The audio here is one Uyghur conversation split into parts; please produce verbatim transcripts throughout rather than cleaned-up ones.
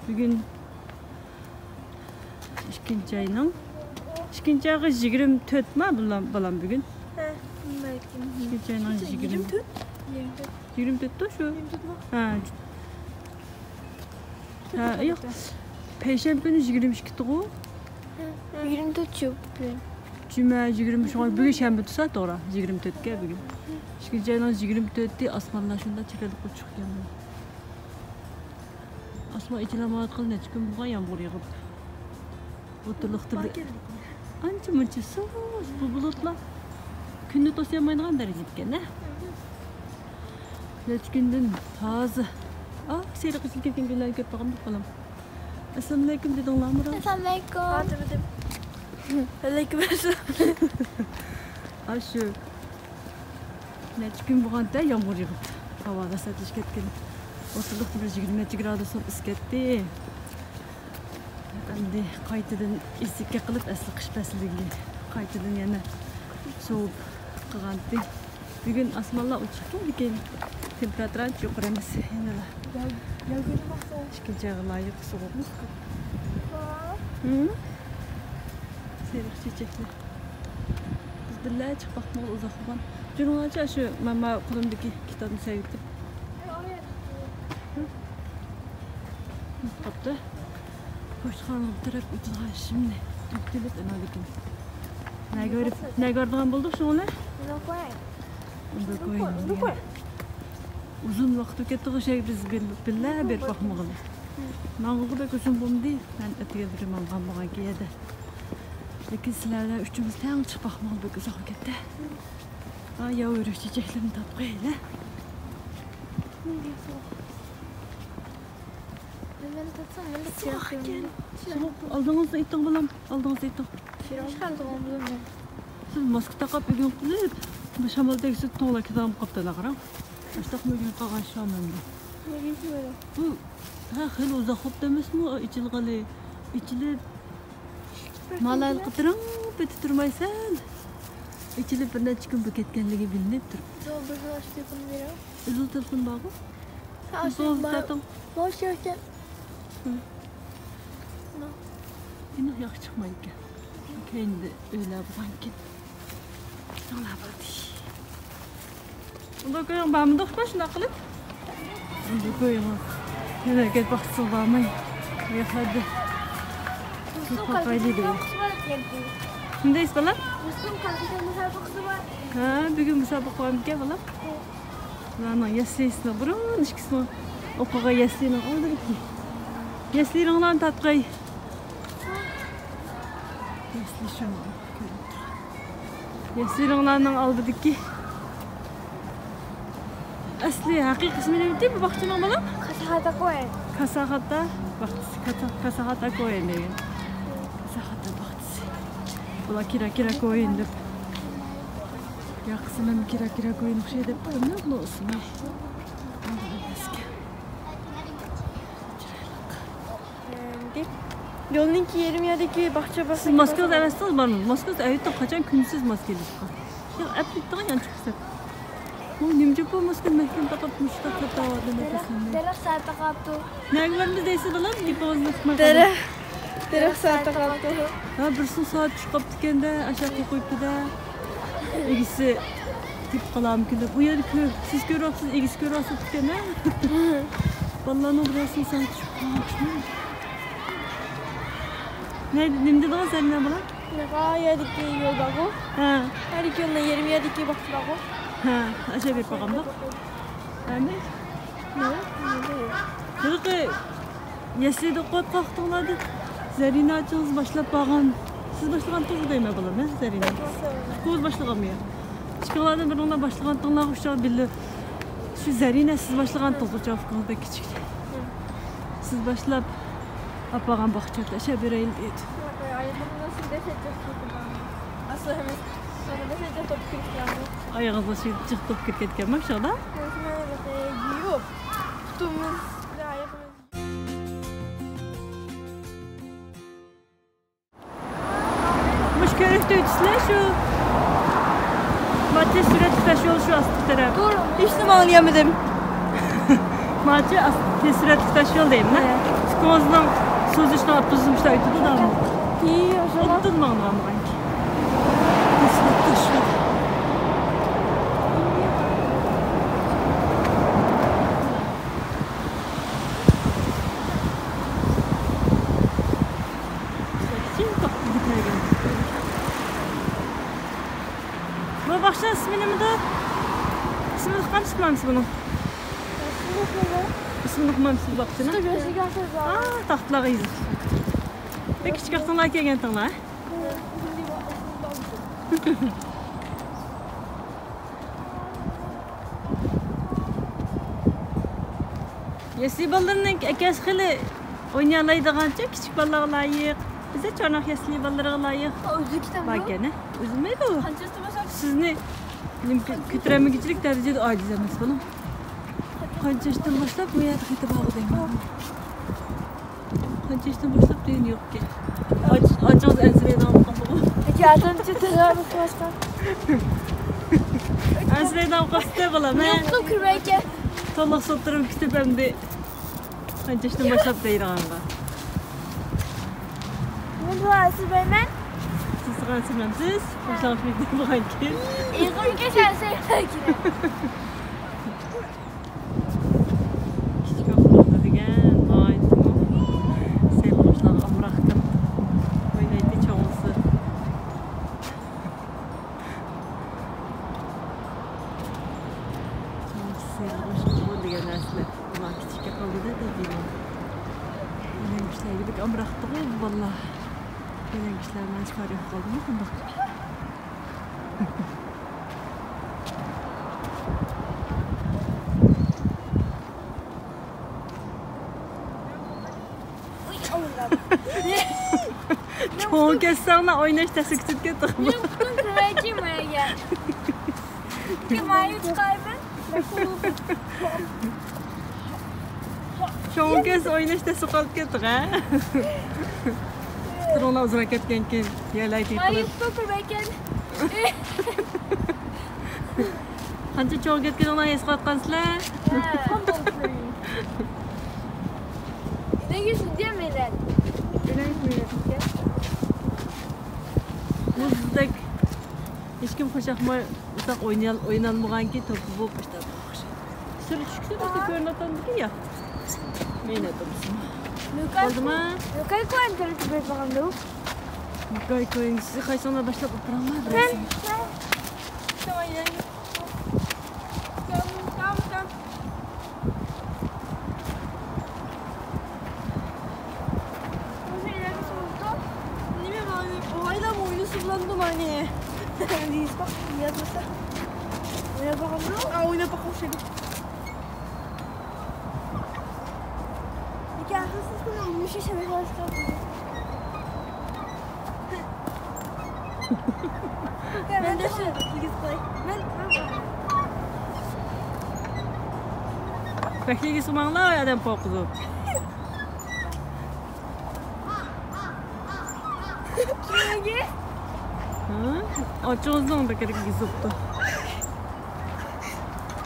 بۈگۈن ئىككىنچى ئاينىڭ، ئىككىنچى ئايغا يىگىرمە تۆت ما، بالام، بالام، بۈگۈن؟ ھە، بەلكىم. ئىككىنچى ئاينىڭ يىگىرمە. يىگىرمە تۆت؟ يىگىرمە تۆت. يىگىرمە تۆتتۇ شۇ. يىگىرمە تۆت ما؟ ھە. ھە، ياق. پەيشەنبە كۈنى يىگىرمە ئىككىدىغۇ. يىگىرمە تۆت شۇ بۈگۈن. جۈمە يىگىرمە، شۇڭا بۈگۈن شەنبە تۇرسا توغرا، يىگىرمە تۆتكە بۈگۈن. ئىككىنچى ئاينىڭ يىگىرمە تۆتى، ئاسمانلار شۇنداق چېكىلىپ ئوچۇق ئىكەن. ئاسمان ئېچىلالمايۋاتقىلى نەچچە كۈن بولغان يامغۇر يېغىپ. ئوتتۇرىلىقتا بىر ئانچە مۇنچە سۇس بۇ بۇلۇتلار. كۈننى توسۇيالمايدىغان دەرىجىدە ئىكەن ھە. نەچچە كۈندىن تازا. ئا، سېرىق ئېچىلىپ كەتكەن گۈللەرنى كۆرۈپ باقامدۇ بالام. ئەسسالامۇئەلەيكۇم دېدىڭلارمۇ؟ ئەسسالامۇئەلەيكۇم. ھا، دېمىدىم. ۋەئەلەيكۇم ئەسسالام. ئاشۇ نەچچە كۈن بولغانتى يامغۇر يېغىپ، ھاۋا راساتلىشىپ كەتكەن. ئوتتۇرىلىقتا بىر يىگىرمە نەچچە گرادۇس بولۇپ ئىسسىپ كەتتى. ئەمدى قايتىدىن ئىسسىقكە قىلىپ، ئەسلى قىش پەسلىگە قايتىدىن يەنە سوۋۇپ قىلغانتى. بۈگۈن ئاسمانلار ئوچۇقكەن، لېكىن تېمپېراتۇرا ئانچە يۇقىرى ئەمەس يەنىلا. ئىككىنچى ئايغا لايىق سوغۇق. ھە؟ سېرىق چېچەكلەر. بىز بىللە چىقىپ باقمىغىلى ئۇزاق بولغان. جۇنۇڭلارچە شۇ ماما قولۇمدىكى كىتابنى سەۋىتىپ. قاپتۇ. پوچتىخانىغا بىر تەرەپ ئۆتىدىغان ئىشىمنى ئۆتكۈزۈپ ئەنەدىكىن. نەگە بېرىپ، نەگە بارىدىغان بولدۇق شۇڭا؟ ئۇزۇن ۋاقىت بولۇپ كەتتىغۇ شەي بىز بىل-، بىللە بېرىپ باقمىغىلى. ماڭغىلى بەك ئۇزۇن بولمىدى. مەن ئەتىگەنلىرى ماڭغان بولغان كېيەدە. لېكىن سىلەر بىلەن ئۈچىمىز تەڭ چىقىپ باقمىغىلى بەك ئۇزاق بولۇپ كەتتى. ھا، ياۋا ئۆرۈك چېچەكلىرىنى تاپقايلى. سوغۇق ئىكەن. سوغۇق. ئالدىڭىزدا ئېيتىڭ بالام، ئالدىڭىزدا ئېيتىڭ. سىز ماسكا تاقاپ ئۆگىنىپ قېلىپ، بۇ شامال تەگسە توڭلاپ كېتىدىغان بولۇپ قاپتۇ، قاراڭ. ئاشتاقمۇ ئۆگىنىپ قالغان شامالنى. بۇ، ھە، خېلى ئۇزاق بوپتۇ ئەمەسمۇ ئېچىلغىلى؟ ئېچىلىپ، مالايلىققا تىرىڭ پېتى تۇرمايسەن. ئېچىلىپ بىر نەچچە كۈن بولۇپ كەتكەنلىكى بىلىنىپ تۇرۇپتۇ. ئۆزىڭىز تېلېفون بارغۇ؟ ھە، ئۆزىڭىز تېلېفون. ئىناق ياخشى چىقمايدىكەن. كەينىدە ئۆيلەر بولغانكىن. شۇنداق بولدى. ئۇنداق كۆيۈڭ بارمىدۇق ما شۇنداق قىلىپ؟ ئۇنداق كۆيۈڭ. ھەرىكەت باقسىغا بارماي. ئاياقلاردا. كۆپ قاقايلى دېگەن. نېمە دەيسىز بالام؟ ھە، بۈگۈن مۇسابىقە بارمىكەن بالام؟ ئۇلارنىڭ يەسلىسىنىڭ بۇرۇن ئىككىسىنىڭ ئوقۇغان يەسلىنىڭ ئالدىدىكى. يەسلىلىرىڭلارنى تارتقاي. يەسلى شۇ. يەسلىلىرىڭلارنىڭ ئالدىدىكى. ئەسلى ھەقىقىي ئىسمى نېمىدى بۇ باغچىنىڭ بالام؟ كاساخاتا كويەن. كاساخاتا باغچىسى، كاسا-، كاساخاتا كويەن دېگەن. كاساخاتا باغچىسى. بۇلار كىرا كىرا كويەن دەپ. ياقىسى مەن كىرا كىرا كويەن ئوخشايدۇ دەپ قويدۇم، بۇنىڭ ئىسمى. يولنىڭكى يېرىم يەردىكى باغچە بار. سىز ماسكىڭىز ئەۋەتسىڭىز بارمىدى؟ ماسكىڭىز ئەۋەتتىڭ، قاچان كۈنسىز ماسكا ئېلىشقا؟ يا، ئەپ كېتىڭ يانچۇق قىسىپ. بۇ نېمە جاپا ماسكىنى مەھكەم تاقاپ مۇشۇنداق كەتتىۋاتىدۇ. دەرەخ، دەرەخ سائەت تاقاپتۇ. نەگە بارىمىز دەيسىز بالام؟ گېپىڭىزنى ئۇقماي قالدىم. دەرەخ، دەرەخ سائەت تاقاپتۇ. ھە، بىرسىنىڭ سائىتى چۈشۈپ قاپتىكەن-دە، ئاشۇ ياققا قويۇپتۇ-دە. ئىگىسى تېپىپ قالارمىكىن دەپ. ئۇ يەردە كۆ-، سىز كۆرۈۋاتىسىز، ئىگىسى كۆرۈۋاتىدىكەن-ھە. بالىلارنىڭ بىرەرسىنىڭ سائىتى چۈشۈپ قالغان. نە-، نېمە دېدىڭىز، سەن نېمە بالام؟ ھە، يەردىكى يول بارغۇ. ھە. يەردىكى يولنىڭ يېرىم يەردىكى باغچە بارغۇ. ھە، ئاشۇ بېرىپ بارغاندا. ھەمى؟ نېمە؟ ھېلىقى يەسلىدە ئوقۇۋاتقان ۋاقتىڭلاردا زەرىنە ئاچىڭىز باشلاپ بارغان، سىز باشلىغانتىڭىز دەيمەن بالام، ھە، زەرىنە؟ ئۇكىڭىز باشلىغانمۇ يا؟ ئىككىڭلاردىن بىرىڭلار باشلىغانتىڭلار ئۇشۇ بىللە. شۇ زەرىنە سىز باشلىغانتىڭىز ئۇچاق ئۇكىڭىز بەك كىچىك. سىز باشلاپ ئاپارغان باغچىدا ئىشلەپ بېرەيلى دەيدۇ. ئايىغىمدا شۇنداق جىق توپۇپ كىرىپ كەتكەنمۇ؟ ئايىغىڭىزدا شۇ جىق توپۇپ كىرىپ كەتكەنمۇ ئاشۇدا؟ يۇيۇپ، پۇتۇمىز، ئايىغىمىز. مۇشۇ كۆرۈكتە ئۆتىسىلەر شۇ. ماچى سۈرەتلىك تاش يول شۇ ئاستى تەرەپ. ھېچنېمە ئاڭلىيالمىدىم. ماچى ئاستى سۈرەتلىك تاش يول دەيمەن. ھە. كوزىنىڭ سوزۇشىنى ئاپتوبۇسنىڭ ئىچىدە ئېيتىدۇ دامۇ. ئوبدان ماڭىدىغان بولغانكى. بۇ باغچىنىڭ ئىسمى نېمىدۇ؟ ئىسمىنى ئۇقمامسىز، مامىسى بۇنىڭ؟ ئىسمىنى ئۇقمامسىز باغچىنىڭ؟ ئا، تاختىلارغا يېزىق. بەك كىچىك ۋاقتىڭلار كەلگەنتىڭلار. يەسلى بالىلىرىنىڭ ئەكەس خېلى ئوينىيالايدىغانچە، كىچىك بالىلارغا لايىق. بىزدە چوڭاق يەسلى بالىلىرىغا لايىق. ئۆزى كىتابمۇ؟ باركەن، ھە؟ ئۈزۈلمەيدۇ. قانچە ياشتىن باشلاپ؟ سىزنى نېمە كۆ-، كۆتۈرەلمىگۈچىلىك دەرىجىدە ئاجىز ئەمەس بۇنىڭ. قانچە ياشتىن باشلاپ بۇ يەردە خېتى بارغۇ دەيمەن. قانچە ياشتىن باشلاپ دېگەن يوقكەن. ئاچ-، ئاچىڭىز ئەنسىرەيدىغان بولۇپ قالدىغۇ. ياردەمچى تەدارۇك باشقا. ئەنسىرەيدىغان بولۇپ قاپتۇ بالام، ھە؟ يوقتۇ كۆرمەيكەن. تولۇق سوتتۇرۇپ كۈتۈپ ئەمدى. قانچە ياشتىن باشلاپ دەيدىغانغا. مەن بۇ ئەنسىرەيمەن. سىز ئەنسىرەمسىز؟ باشلانغۇچ مەكتەپ بولغان كېيىن. ئېغىركەن ئەنسىرەيمەن. كىچىك ۋاقتىمىزدا دېگەن ناھايىتىمۇ سېغىنىشلارغا ئامراقتىم. ئوينايتتى چوڭلىسى. چوڭلىسى سېغىنىشلىق دېگەن نەرسىلەر. بۇلار كىچىككە قالدى-دە، تەبىئىي. ئۆيلەنگۈچىلەرگە بەك ئامراقتىغۇ بۇ بالىلار. ئۆيلەنگۈچىلەر مانا شۇ پارىياق قالدىمۇ قانداق؟ چوڭ كەتسەڭلا ئويناش تەسكە چۈشۈپ كەتتىڭ. مېنىڭ پۇتۇم كۆرەيچى مايا. مايا چىقايمەن. چوڭ كەتسە ئويناش تەسكە قالىپ كەتتىڭ، ھە؟ پۇتلىرىڭلار ئۇزىراپ كەتكەنكىن، يەرلەر تېيىلىپ. قانچە چوڭ كەتكىنىڭلارنى ھېس قىلىۋاتقانسىلەر؟ مۇزدەك ھېچكىم خۇشياقماي ئۇزاق ئوينىيال-، ئوينالمىغانكى توپا بولۇپ باشلاپ. سۈرە چۈشكىنى بىزدە كۆرۈنۈۋاتامدىكى يا؟ مېنى ئاتىمىزمۇ. بولدىما؟ لۇكاي كوين كىرىپ بېرىپ باقامدۇ؟ لۇكاي كوين، سىز قايسىڭلار باشلاپ ئولتۇرۇڭلار، بىلەرسىڭلار. نېمە مانا، ئوغايلام ئوينىسا بولامدۇ مانا؟ دېيىز باق، يازمىسا. ئويناپ باقامدۇ؟ ئا، ئويناپ باققان ئوخشايدۇ. لېكىن ئاخىرسىز كۈنى مۇشۇ شەبەكىلەر چىقىپ. مەن دەپ شۇ كىيگۈزۈپ قوي. مەن، مەن بەكلىگە سۇماڭلار، ئادەم قورقىدۇ. ھە؟ ئاچىڭىزنىڭ بەكرەك يېزىپتۇ.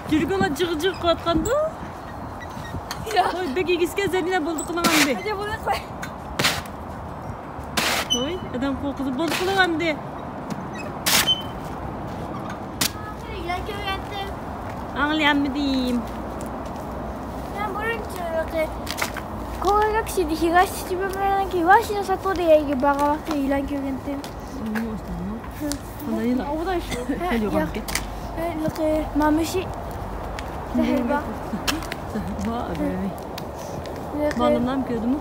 جۈرگۈنلا جىغ جىغ قىلىۋاتقاندۇ. يا. ۋاي، بەك ئېگىزكەن، زەرىنە بولدى قىلىڭ ئەمدى. ھەدە بولدى قىلاي. ۋاي، ئادەم قورقىدۇ. بولدى قىلىڭ ئەمدى. يىلان كۆرگەنتىم. ئاڭلىيالمىدىم. مەن بۇرۇن چىراغى كولاگاكشىدە ھىگاشىچىبىمەنكى ھىگاشىنى ساتقۇ دېگەنگە بارغان ۋاقتىدا يىلان كۆرگەنتىم. ھە، ياق. ھە، ياق. مامۇشى. زەھەر بار. زەھەر بار، ئەبەي. بالىلارمۇ كۆردىمۇ؟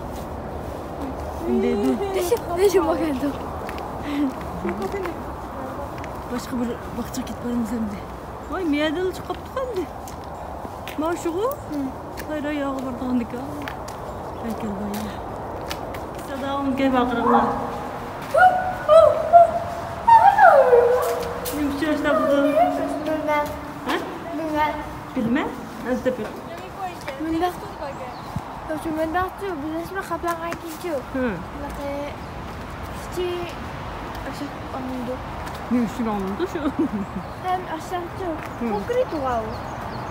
دېدى. دېشىپ، دېشىپ باقايدۇ. باشقا بىر باغچىغا كېتىپ بارىمىز ئەمدى. ۋاي، مەيەدىن چىقىپتۇ ئەمدى. مانا شۇغۇ؟ ھايرا ياغا بارىدىغاندىكى. ھەيكەل بايا. سادا ئۇنكەي باقىرىڭلار. نېمە ئۈچۈن ئاشۇنداق بولدى؟ بىلمەم. ھە؟ بىلمەم. بىلمە. ئەنسىز تېپىڭ. مۇنداق. يوق، شۇ مۇنداقچۇ، بىرلەشمە قاپلانغان كېيىنچۇ. ھە. بۇنىقى ئىچى ئاشاق ئاڭلىنىدۇ. نېمە ئۈچۈن ئاڭلىنىدۇ شۇ؟ ھەم ئاشاقچۇ. ھە. كونكرېت تۇغاۋۇ.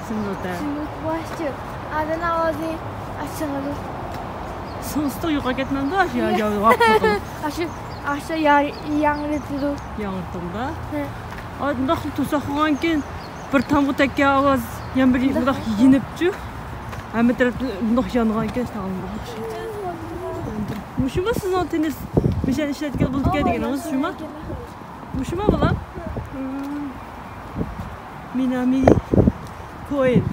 سىمدۇتە. سىمدۇت باشچۇ. ئادەم ئاۋازى ئاشاق چىقىدۇ. سىڭىستۇق يوقاپ كەتمەمدۇ؟ ئاشۇ يا-، يا-، يا-، ئاشۇ، ئاشۇ يا-، ياڭرىتىدۇ. ياڭرىتىڭدا؟ ھە. ئا، مۇنداق توساق قىلغانكىن، بىر تامغا تەگكەن ئاۋاز، يەنە بىر مۇنداق يېنىپچۇ. ھەممە تەرەپ مۇنداق يانغانكەن، تاڭلىما. مۇشۇمۇ سىزنىڭ تېنىس مىشەن ئىشلەتكىلى بولىدىكەن دېگىنىڭىز شۇمۇ؟ مۇشۇمۇ بالام؟ مم. مىنامى كوين.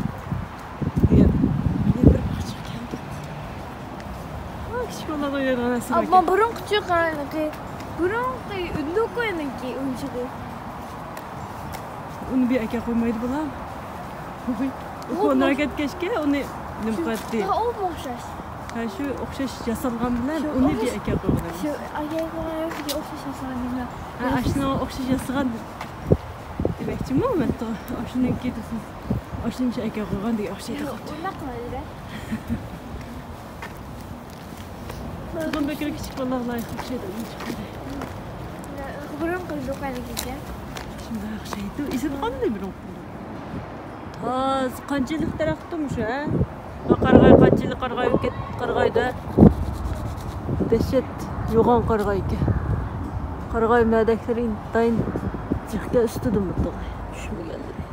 بۇ يەر، بۇ يەر بىر باغچىغا كەلدۇق. ئا، كىچىك بالىلار ئوينايدىغان نەرسىلەر ئەمما ئىكەن. بۇرۇنقىچە قاينىقى، بۇرۇنقى ئۇندۇقوينىڭكى ئويۇنچۇقى. ئۇنى بىر ئەكەپ قويمايدۇ بالام. ئۇ ئۇكونراق كەتكەچكە ئۇنى نېمە قىلاتتى؟ شۇ، ئۇمۇ ئوخشاش. ھە، شۇ ئوخشاش ياسالغان بىلەن شۇ ئۇنى بىر ئوخشاش، ئەكەپ قويغىلى. شۇ ئەكەپ قويغان يوق، ئوخشاش ياسالغان نېمە؟ ھە، ئاشۇنىڭ ئوخشاش ياسىغان دېمەكچىمۇ مەن، ئاشۇنىڭكى دېسىز، ئاشۇنى شۇ ئەكەپ قويغان دېگەن ئوخشايدۇ. يوق، ئۇنداق قىلايلى. بۇ بەكرى كىچىك بالىلارغا لايىق ئوخشايدۇ، ئۇنى چىقىردى. بۇرۇنقى يوق ھەرگىزگە. شۇنداق ئوخشايدۇ. ئېسىدە قالدى بۇرۇنقى. تازا قانچىلىك دەرەختۇ مۇشۇ، ھە؟ قارىغاي قانچىلىك قارىغاي ئىكەن، قارىغايدا. دەھشەت يوغان قارىغاي ئىكەن. قارىغاي مەدەكلىرى ئىنتايىن جىقكە ئۈستىدە مۇتلۇق. چۈشمىگەنلىرى.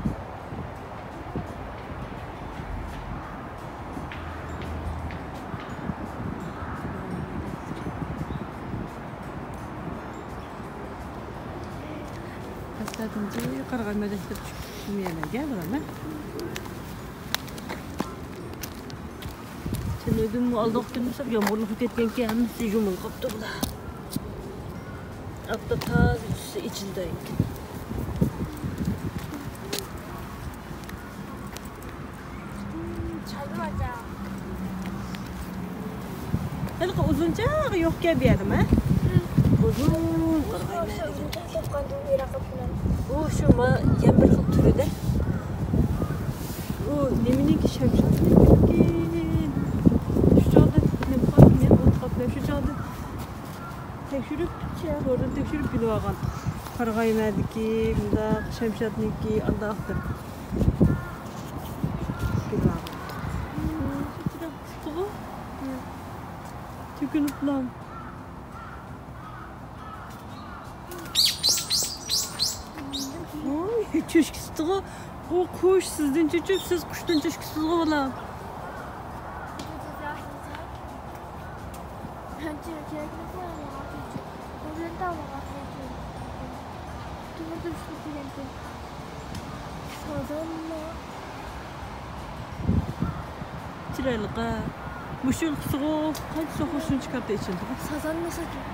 پەسلەردىن قارىغاي مەدەكلىرى چۈشمىگەنلەرگە بۇلار. تۈنۈگۈنمۇ ئالدىنقى كۈنى يامغۇرلۇق كەتكەنكەن، ھەممىسى يۇمۇلۇپ قاپتۇ بۇلار. ئاپتاپ تازا ئۈستى ئېچىلدى. ھېلىقى ئۇزۇنچە يوقكەن بۇ يەردىمۇ؟ ئۇزۇن قارىغاي. ئۇ شۇ ما-، يەنە بىر خىل تۈرىدە. ئۇ نېمىنىڭكى، شەمشادنىڭكى؟ شۇ چاغدا نېمە قىلىپ، نېمە ئوت قاپلاپ، شۇ چاغدا تەكشۈرۈپ، توردىن تەكشۈرۈپ بىلىۋالغان. قارىغايمەدىكى، مۇنداق، شەمشادنىڭكى، ئانداق دەپ بىلىۋالغان. تۆكۈلۈپلا. ۋوي، چۆچۈكى چىقتىغۇ. ئۇ قۇش سىزدىن چۆچۈپ، سىز قۇشتىن چۆچۈكسىزغۇ، بالام. چىرايلىق ھە. مۇشۇ يىلقىسىغۇ قانچە سوقۇر شۇنچە كاتتا ئېچىلدىغۇ. سازانمۇ سازان.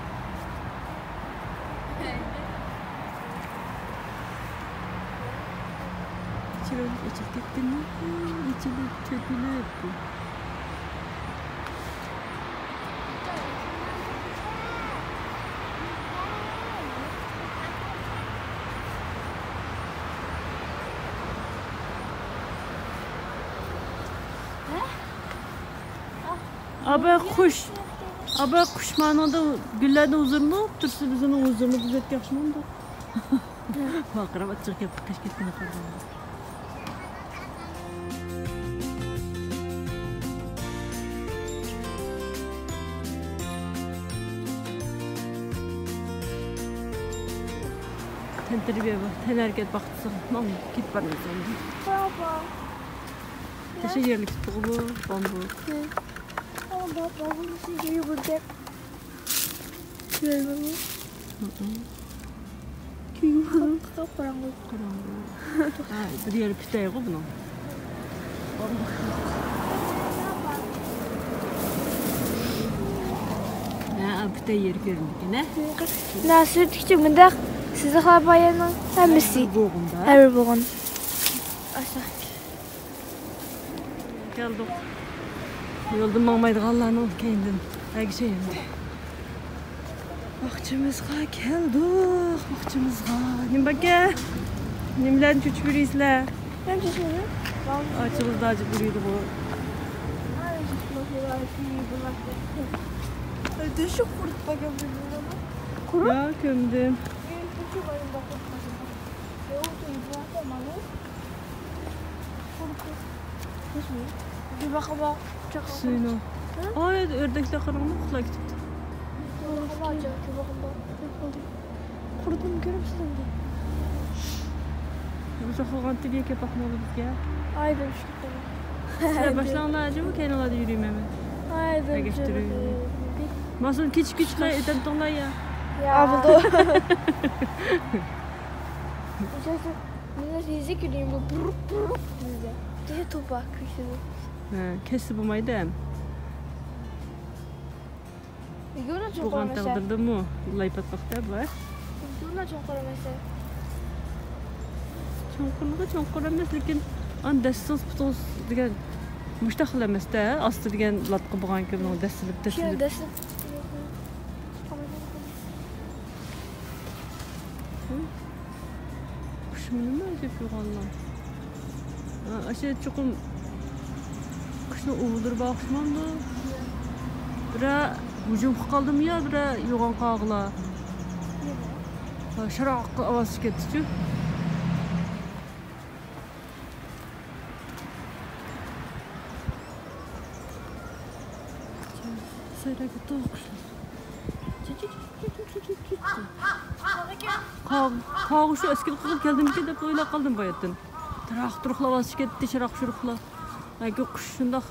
چىرايلىق ئېچىلىپ كەتكەن. ئېچىلىپ، تۆكۈلۈپ. ئابا قۇش، ئابا قۇش مانىڭدا گۈللەردىن ھۇزۇرلىنىپ تۇرسا، بىزنىڭ ھۇزۇرىمىزنى تۈزەتكەن ئوخشىمامدۇ؟ ماڭا قاراپ ئاچچىق گەپ قىلىش كەتكىنى قارىغاندا. تەنتەربىيە بار، تەنھەرىكەت ۋاقتىسى. ماڭ، كېتىپ بارىمىز ئەمدى. بابا. تېشى يېرىلىپ كېتىپتىغۇ بۇ، بامبۇك. ھە. ئانا، بابا، بۇنىڭ ئىچىگە يۇمۇر گەپ. كۆرۈۋالمىدىڭ؟ ھىم. كۆرۈۋالمىدىڭ؟ قاپقاراڭغۇ. قاراڭغۇ. ھە، بىر يەرى پۈتەيغۇ بۇنىڭ. ھە، پۈتەي يېرى كۆرۈنىدىكەن، ھە؟ ناسىر تىكچى مۇنداق سىزىقلار بار يەرنىڭ ھەممىسى. ھەر بىر بوغۇمدا. ھەر بىر بوغۇم. ئاشۇ. كەلدۇق. يولدا ماڭمايدىغانلارنىڭ كەينىدىن ئەگىشەي ئەمدى. باغچىمىزغا كەلدۇق، باغچىمىزغا. نېمە ئاكا؟ نېمىلەرنى چۆچۈپ يۈرىسىلەر؟ مەن چۆچمىدىم. ئاچىڭىز داجىپ يۈرىدىغۇ. قۇرۇق؟ يا، كۆمدۈم. سۈيىنىڭ ئاي، ئۆردەكلەر قاراڭلار، ئۇخلاپ كېتىپتۇ. قۇرۇدۇم، كۆرۈپسىز ئەمدى. ئۇزاقلىغانتى بىر كەپ باقمىغىلى بىزگە. ئاي، بىر ئىككى قېتىم. سىلەر باشلاڭلار، جۇمۇ كەينىڭلاردا يۈرۈيمەن مەن. ئاي، بىر ئەگەشتۈرۈپ. ماسۇن كېچىك كېچىك ئېتەمتىڭلار يا. يا. ئا، بولدى. مىللەت يېزىك يۈرۈيمۇ، بۇرۇق، بۇرۇق دېدى. دېدى توپا كۈيسىدى. ھە، كەتسە بولمايدۇ ھەم. يولى چوڭقۇر بولغان ئەمەس. تەقدىردىمۇ لاي پاتقاقتا بار. يولى چوڭقۇر ئەمەس. چوڭقۇرلۇقى چوڭقۇر ئەمەس، لېكىن ئان دەسسىڭىز پۇتىڭىز دېگەن مۇشتاق خىل ئەمەستە، ئاستى دېگەن لاتقا بولغانكى بۇنىڭ دەسسىلىپ، شۇ دەسسىلىپ. دەسسىلىپ. قۇش مېنىمۇ ئەجەب يوغانلا. ئاشۇ چوقۇم قۇشنىڭ ئۇۋىلىرى بار ئوخشىمامدۇ؟ بىرەر ھۇجۇم قىلىپ قالدىمۇ يا بىرەر يوغان قاغىلار؟ شاراق ئاۋاز چىقىپ كەتتىچۇ. سايراپ كەتتى قۇشلار. قاغا، قاغا شۇ ئەسكىلىك قىلىپ كەلدىمىكىن دەپ ئويلاپ قالدىم باياتتىن. تىراق تۇرۇقلا ۋاسىتە كەتتى، شىراق شۇرۇقلا. ئەگە قۇش شۇنداق.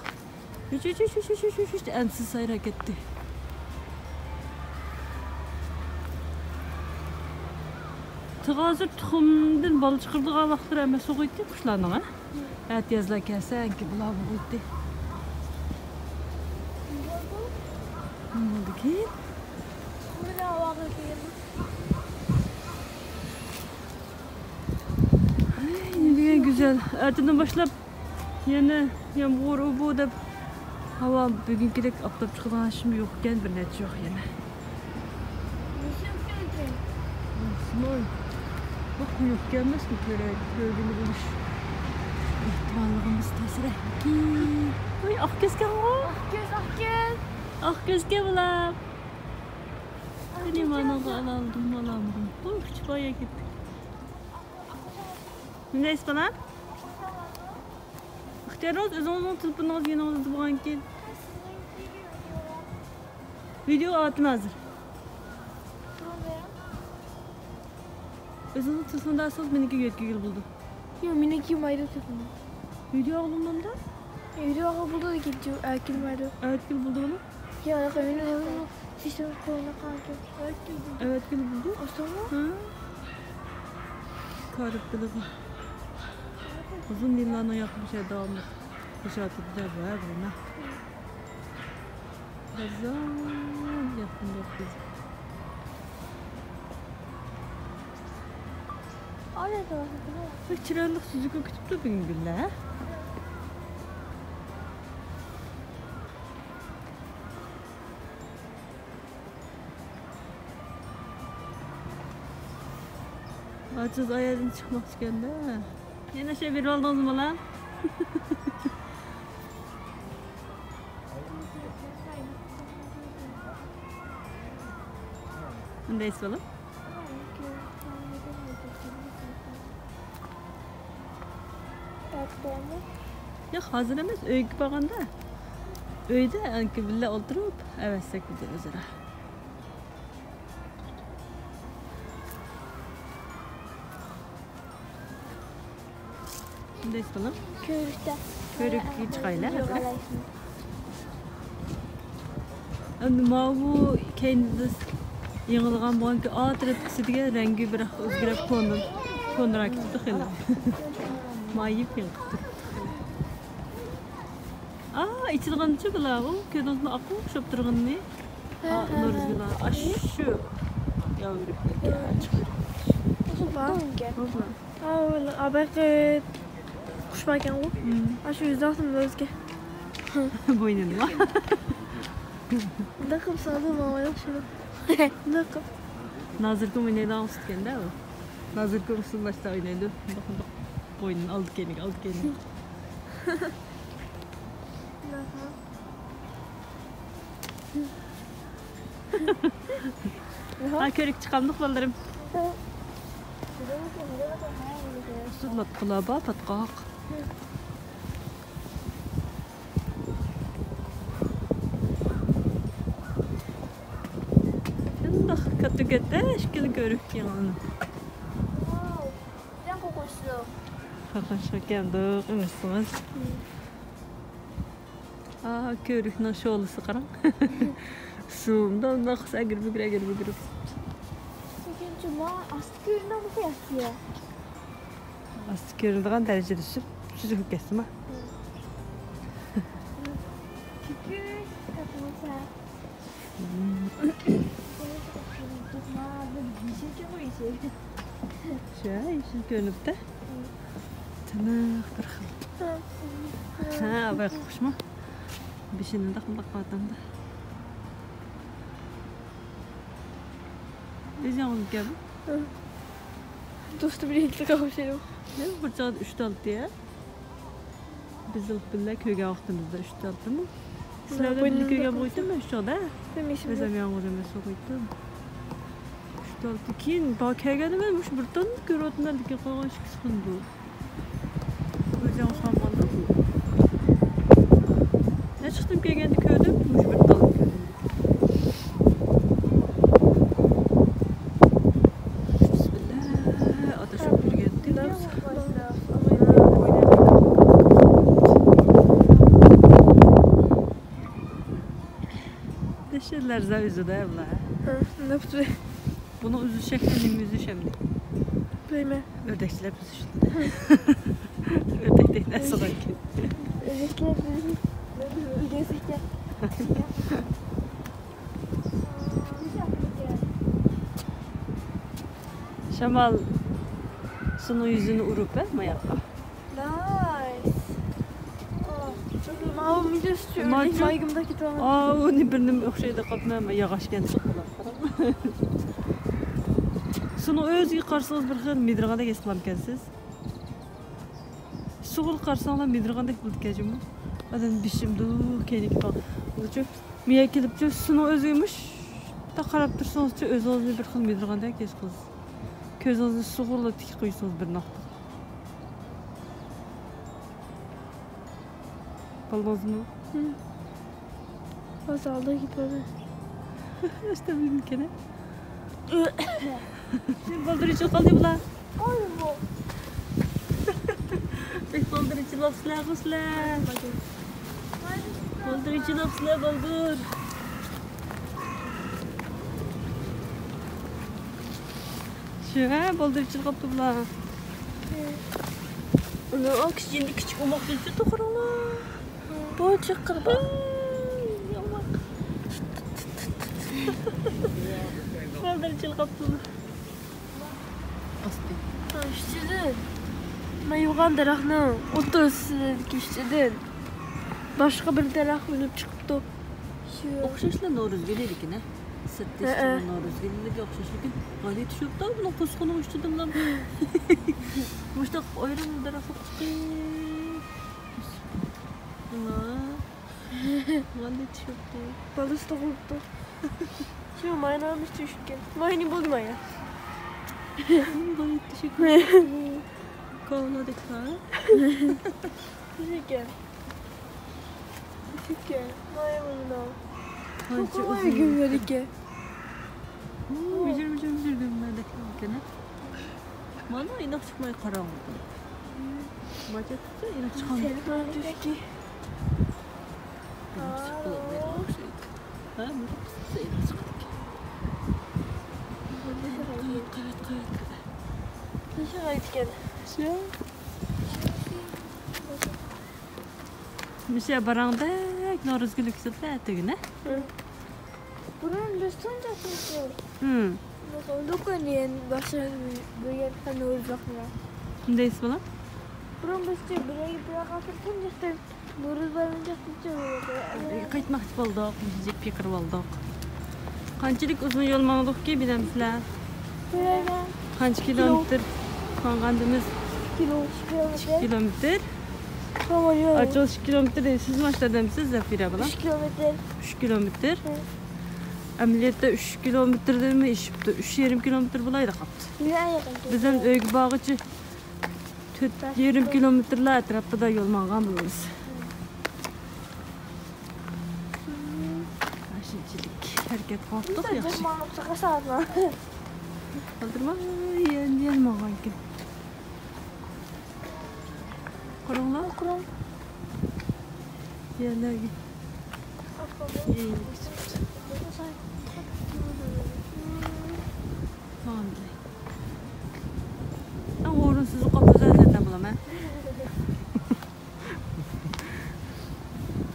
ھۈچ، ھۈچ، ھۈچ، ئەنسىز سايراپ كەتتى. تېخى ھازىر تۇخۇمدىن بالا چىقىرىدىغان ۋاقىتلىرى ئەمەس بولغىيتتى قۇشلارنىڭ، ھە؟ ئەتىيازلار كەلسە، ئەنكى بۇلار بولدى. نېمە بولدىكىن؟ ئاي، نېمە دېگەن گۈزەل. ئەتىدىن باشلاپ يەنە يامغۇر ئۇ بۇ دەپ، ھاۋا بۈگۈنكىدەك ئاپتاپ چىقىدىغان ئىشمۇ يوق ئىكەن، بىر نەچچە يوق يەنە. نېمە ئىكەن؟ ئاسمان. بۇ قويۇق ئىكەنمىسمۇ كېرەك، كۆرگىلى بولۇش ئېھتىماللىقىمىز تەسرەككى. ۋاي، ئاق كۆزكەنغۇ؟ ئاق كۆز، ئاق كۆز. ئاق كۆزكەن بۇلار. ئاق كۆزكەن. مانا ئالالدىم، ئالالمىدىم. بۇ كۈچ بايا كەتتى. نېمە دەيسىز بالام؟ ئىختىيارىڭىز ئۆزىڭىزنىڭ تېلېفونىڭىز يېنىڭىزدا بولغانكىن. ۋىدېو ئاتىن ھازىر. ئۆزىڭىزنىڭ تېلېفونىدا ئالسىڭىز مېنىڭكىگە يۆتكىگىلى بولىدۇ. ياق، مېنىڭكى مايدا تېلېفوندا. ۋىدېو ئالغىلى بولمامدا؟ ۋىدېو ئالغىلى بولىدۇ لېكىن ئەتىگىلى مايدا. ئەتىگىلى بولىدۇ بۇنى؟ ياق، ياق، مېنىڭ تېلېفونۇم سىستېما قويۇلۇپ قالغان. ئەۋەتكىلى بولىدۇ. ئاستاغا؟ ھە. كارىپ بىلىغا. ئۇزۇن يىللارنىڭ ياقمىشى داۋاملىق ياشاۋاتىدۇ-دە، بۇ، ھە، بۇ، مە. بازار ياقتىن بېرىپ بىز. بىر چىرايلىق سۈزۈكى كۈتۈپتۇ بۈگۈن گۈللەر. ئاجىز ئايالدىن چىقماقچىكەن-دە. يەنە شۇ بېرىۋالدىڭىزمۇ، بالام؟ ئۇندايسىز، بالام. ياق، ھازىر ئەمەس، ئۆيگە بارغاندا. ئۆيدە ئەنكى بىللە ئولتۇرۇپ ئەۋەتسەك بولدى ئۆزئارا. شۇنداق قىلىپ كۆرۈكتە. كۆرۈككە چىقايلى. ئەمدى ماۋۇ كەينىدە يېڭىلغان بولغانكى، ئا تەرەپكىسى دېگەن رەڭگى بىراق ئۆزگىرىپ كونا، كونىراق كېتىپتۇ خېلى. مايىپ يېڭىپ تۇرۇپتۇ خېلى. ئا، ئېچىلغىنىچۇ بۇلار، ئۇ كۆزىڭىزنى ئاققا ئوخشاپ تۇرغىنىنى. ھە، ئا، ھە، نورۇزگۈل، ھە. ئاشۇ. ياۋرۇپ كەتكەن. ئاشۇ بار. بۇ بار. ئا، ئا، بايىقى قۇش باركەنغۇ. مم. ئاشۇ يۈزدىن ئاقتىم ئۆزگە. بوينىنىما؟ بۇنداق قىلىپ سالدى، ماڭا ياخشى. بۇنداق قىلىپ. نازىركوم ئوينايدىغان ئۇستا ئىكەن-دە ئۇ. نازىركوم ئۇسسۇللاشتا ئوينايدۇ. بۇنداق، بۇنداق بوينىنى ئالدى كەينىگە، ئالدى كەينىگە. ھا، كۆرۈك چىقامدۇق بالىلىرىم؟ ئۇسسۇللاتقۇلار بار، پاتقاق. تۈگەتتە ئىككىلا كۆرۈك يېڭىلىنىپ. ۋاۋ، بەك قورقۇنچلۇق. قورقۇنچلۇق كەلدۇق، ئېمىسىڭىز. ئا، كۆۋرۈكنىڭ شولىسى قاراڭ. سۇ مۇنداق، مۇنداق قىلسا ئەگرى-بۈگرى، ئەگرى-بۈگرى. لېكىن جۇما ئاستى كۆرۈنمەيدۇ ياكى؟ ئاستى كۆرۈنىدىغان دەرىجىدە سۈپ-، سۈزۈك كەتسىما. كۆكۈك، كاتمىسا. شۇ، يېشىل كۆرۈنۈپتۇ. تىنىق بىر خىل. ھە، بايقۇشمۇ؟ بېشىنى مۇنداق مۇنداق قىلىۋاتامدا. ئۆزى ياڭزىكەن. دوستۇم بىلەن ئىككىلىككە ئوخشايدۇ. بىر چاغدا ئۈچ تالتى يا. بىز بىللە كۆرگەن ۋاقتىمىزدا ئۈچ تالتىمۇ. سىلەر بىلەن بىللە كۆرگەن بولغىيتتىم مەن ئۈچ چاغدا. ئۆزۈم ياڭغۇز ئەمەس بولغىيتتىم. ئۈچ تالتە كېيىن با-، كەلگەندە مەن مۇشۇ بىر تالنى كۆرۈۋاتىمەن، لېكىن قالغان ئىككىسى قىلىندى. ئۆزۈڭ سالماندۇ. نەچچە قېتىم كەلگەندە كۆردۈم، مۇشۇ بىر تالنى كۆردۈم. بىسمىللا، ئاداش ئۆتۈرگەن. دەشتلەر زاۋزۇدا بۇلار. ھە، نەپتۇ. بۇنىڭ ئۈزۈش شەكلى نېمە ئۈزۈش ئەمدى؟ بىلمەيمەن. ئۆردەكچىلەپ ئۈزۈش. ئۆردەكتەك نەرسە باركەن. ئۆردەكچىلەپ ئۈزۈش. ئۆردەكتەك. شامال سۇنىڭ يۈزىنى ئۇرۇپ، ھە، ماياققا. نايس. ماۋۇ مىجەز ئۈچۈن مايگىمدا كېتىۋالغان. ئا، ئۇنى بىر نېمە ئوخشايدۇ، قاپما ياغاچكەن. سۇنىڭ ئۆزىگە قارىسىڭىز بىر خىل مىدىرغاندەك ھېس قىلامكەنسىز. سۇغىلا قارىساڭلار مىدىرغاندەك بولىدىكەن جۇمۇ. ئادەم بېشىمدۇ، كەينىگە باق. مىيە كېلىپچۇ، سۇنىڭ ئۆزىگە مۇشۇنداق قاراپ تۇرسىڭىزچۇ، ئۆزىڭىزنى بىر خىل مىدىرغاندەك ھېس قىلىسىز. كۆزىڭىزنى سۇغىلا تىكىپ قويسىڭىز بىر ناختا. بولدىڭىزمۇ؟ ھازىر ئالدىغا كېتىۋالدى. ئۆستەملىككەن. بالدۇر ئېچىلىپ قالدى بۇلار. بەك بالدۇر ئېچىلىۋاپسىلەرغۇ سىلەر. بالدۇر ئېچىلىۋاپسىلەر، بالدۇر. شۇ، ھە، بالدۇر ئېچىلىپ قاپتۇ بۇلار. ئۇنىڭ ئۇ كىچىك، كىچىك ئوماق بىلچە توقۇرۇڭلار. بۇ چېقىر بار. بالدۇر ئېچىلىپ قاپتۇ. ئاستى. ئىچىدىن، مەيۋان دەرەخنىڭ ئوتتۇرىسىدىكى ئىچىدىن باشقا بىر دەرەخ ئۈنۈپ چىقىپتۇ. ئوخشاشلا نورۇز گۈلى لېكىن، ھە؟ سىرتى ئىچىدىن نورۇز گۈلىگە ئوخشاش، لېكىن غالىي چۈشۈپتۇ بۇنىڭ قورسىقىنىڭ ئۈستىدىنلا. مۇشۇنداق ئايرىم دەرەخ بولۇپ چىقتى. غالىي چۈشۈپتۇ. بالىسى تۇغۇلۇپتۇ. شۇ ماينامىز چۈشكەن. ماينى بولدى مايا. كولادەك ھە؟ چۈشكەن. چۈشكەن. مايا بولدى. قانچە ئۇزۇن گۈللەر ئىكەن. ۋىجىر، ۋىجىر، ۋىجىر گۈللەردەك ئىكەن. مانا ئىناق چىقماي قاراڭغۇ. ماچا تۇتسا ئىناق چىقالمايدۇ. سەل چۈشتى. ھە، بىر قىسقىسى ئېلىپ چىقىدىكەن. قارا، قارا، قارا. مۇشۇ باراڭدەك نورۇز گۈلى كۈتۈپ ئەتىگىنە. بۇرۇن بىز تۇنجى ھە. باشلاپ بىر يەر نورۇز باقمىغان. شۇنداق دەيسىز بالا؟ بۇرۇن بىز بىر يەرگە بىر ياققا تۇنجى نورۇز بايرىمىنى چاقتۇرۇپچۇ. ئۆيگە قايتماقچى بولدۇق، مۇشۇ جىپ پىقىرىۋالدۇق. قانچىلىك ئۇزۇن يول ماڭدۇقكى، بىلەمسىلەر؟ قانچە كىلومېتىر ماڭغاندىمىز؟ ئىككى كىلومېتىر. ئىككى كىلومېتىر. ئاچۇ، ئىككى كىلومېتىر دەيسىز، ماشىنا دەمسىز، زەفىرە بالا؟ ئۈچ كىلومېتىر. ئۈچ كىلومېتىر. ئەمەلىيەتتە ئۈچ كىلومېتىردىنمۇ ئېشىپتۇ. ئۈچ يېرىم كىلومېتىر بولايدۇ قاپتۇ. بىز ھەم ئۆيگە بارغۇچە تۆت يېرىم كىلومېتىرلار ئەتراپىدا يول ماڭغان بولىمىز. شۇنچىلىك. ھەرىكەت قىلىۋاتىدۇ، ياخشى. قالدۇرما، يەنە، يەنە ماڭغانكەن. قاراڭلار. قاراڭ. يەرلەرگە. ماڭدى. ئەڭ ئورۇنسىز قاپتۇ زادەن بۇلام، ھە؟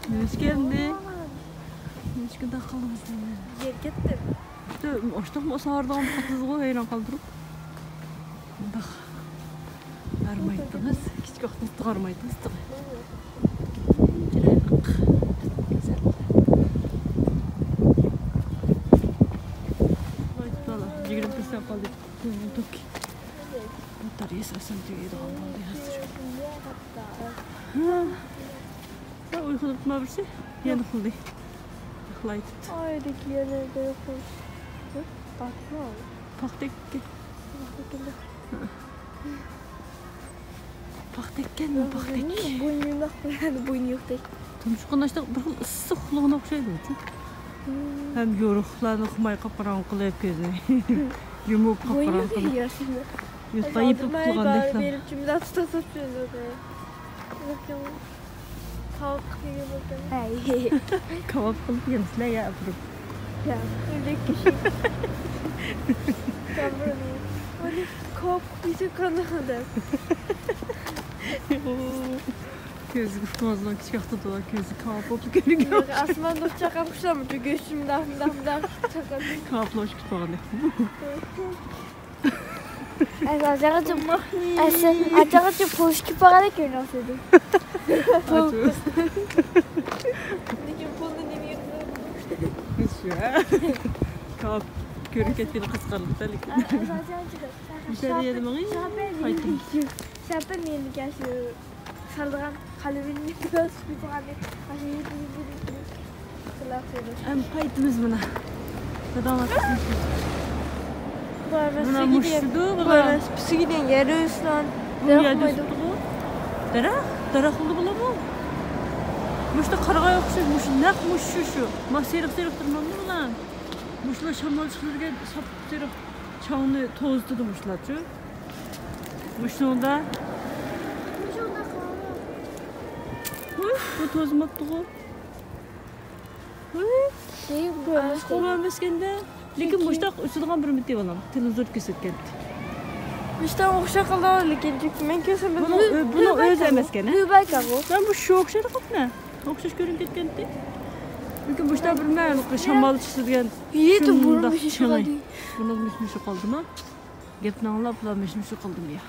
نېمىشكەمدى؟ نېمىشكە داق قىلدىڭىز مېنى؟ يەرگە كەتتىم. ئاشتاقمۇ ساغاردىغان قىلدىڭىزغۇ، ھەيران قالدۇرۇپ. مۇنداق ھارمايتتىڭىز، كىچىك ۋاقتىڭىزدا ھارمايتتىڭىز. چىرايلىق. گۈزەل. ۋاي، بالا، يىگىرمە بىر سائەت قالدى. توك. باتارېيەسى ئاسان تۈگەيدىغان بولدى ھازىر. ھە. ھە، ئۇيقۇدۇپتۇما بىرسى؟ يەنە ئۇخلىدى. ئۇخلايتتى. ئايدىكى يەنە يوق. باتما. پاختەككە. پاختەككە. پاختەككەنمۇ، پاختەك. بوينى يوق، بوينى يوقتەك. تۇمشۇقىنى ئاچتۇق، بىر خىل ئىسسىق ئۇخلىغىنى ئوخشايدۇ. ھەم يورۇقلارنى ئۇقماي قاپقاراڭغۇ قىلىپ كۆزىنى. يۇمۇپ قاپقاراڭغۇ قىلىپ. يۇتقان يېپىپ تۇرغاندەكلا. بېرىپ جۈملە تۇتۇپ يۈرىدۇ. كاۋاپ قىلىپ يېگەن بولىدىكەن. ھەي. كاۋاپ قىلىپ يېمىسىلەر يا، ئاپىرىپ. يا، بەك كۈچلۈك. كاۋاپ قىلىپ يېسەك قانداق قىلدى؟ كۆزىگە ئۇقمازدىن كىچىك ۋاقتىدا كۆزى كاۋاپ بولۇپ كۆرۈنگەن. ئاسماندا ئۇچاق قاپقۇچىلارمۇ، گۆشۈم مۇنداق، مۇنداق، مۇنداق چاققان. كاۋاپلا ئۇچۇپ كېتىپ قالغان. ئەسلى ئاچاغىچە، ئەسلى ئاچاغىچە پوشكا باغادا كۆرۈنسىدى. لېكىن پۇلنى نېمىگە قىلىۋاتىدۇ؟ كاۋاپ كۆرۈپ كەتكىنى قىزىقارلىقتا، لېكىن. مۇشۇ يەردە مېڭىڭ. شاپەن مېنىڭكى شۇ. سالىدىغان قەلىمىنى كۆرۈپ قويغان. ئەم، قايتىمىز مانا. داداڭلار. مانا مۇشۇدۇ بۇلار. پىسىگە دېگەن يەر ئۆسىدىغان. بۇ دەرەخ يەردە قويمايدۇ. تۇرۇپتۇغۇ. دەرەخ، دەرەخ بولدى بۇلارمۇ. مۇشۇدا قارىغاي ئوخشاش، مۇشۇ نەق مۇشۇ شۇ. ما سېرىق سېرىق تۇرمامدۇ بۇلار؟ مۇشۇلار شامال چىقىرىدىغان ساپسېرىق چاڭنى توزۇتىدۇ مۇشۇلارچۇ. مۇشۇنىڭدا. بۇ توزۇماپتىغۇ. قۇرۇلمىسكەندە. لېكىن مۇشتاق ئۆسىدىغان بىر مىتى بالام. تېلېۋىزور كۆرسەتكەنتى. مۇشتاق ئوخشاپ قالىدۇ، لېكىن چۈنكى مەن كۆرسەم بۇنىڭ ئۆزى ئەمەسكەن. مەن بۇ شۇ ئوخشايدۇ قاپنە. ئوخشاش كۆرۈنۈپ كەتكەنتى. لېكىن مۇشتاق بىر مەن شامال چىقىدىغان. يېتى بۇرۇن شۇنداق مۇشۇ چىڭى. قالدى. بۇنىڭ مۇشۇ قالدىمۇ؟ گەپنى ئاڭلاپ، بۇلار مۇشۇ قالدىمۇ يا؟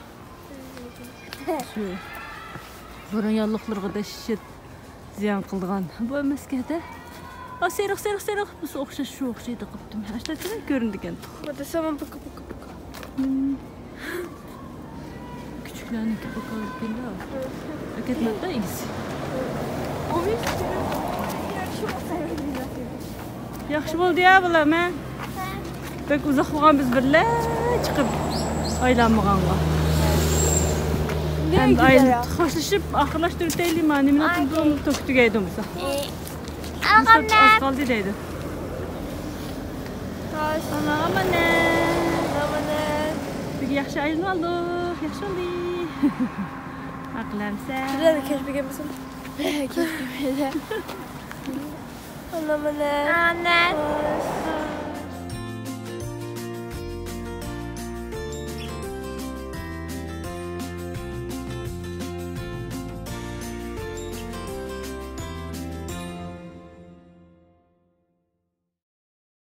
شۇ بۇرۇن ياللۇقلىرىغا دەھشەت زىيان قىلىدىغان. بۇ ئەمەسكەن-دە. ئا، سېرىق، سېرىق، سېرىق. بۇسى ئوخشاش، شۇ ئوخشايدۇ قاپتىم. ھەشتە كۆرۈندىكەن. كۈچۈكلەرنىڭكى پاكالىكىندا. ئەكەتمەپتۇ ئىگىسى. ياخشى بولدى يا، بالام، ھە؟ بەك ئۇزاق بولغان بىز بىرلە چىقىپ ئايلانمىغانغا. ئەمدى ئايلىنىپ خوشلىشىپ ئاخىرلاشتۇرۇۋېتەيلى، ما نېمىنى ئاتىدۇ، توك تۈگەيدۇ بولسا. ئاز قالدى دەيدۇ. خوش. ئامان، ئامان. ئامان. بۈگۈن ياخشى ئايلىنىۋالدۇق، ياخشى بولدى. ئەقلەمسە. بىلەن كەچ بۈگۈن بىزنىڭ. كەچ بۈگۈن. ئامان. ئامان. خوش.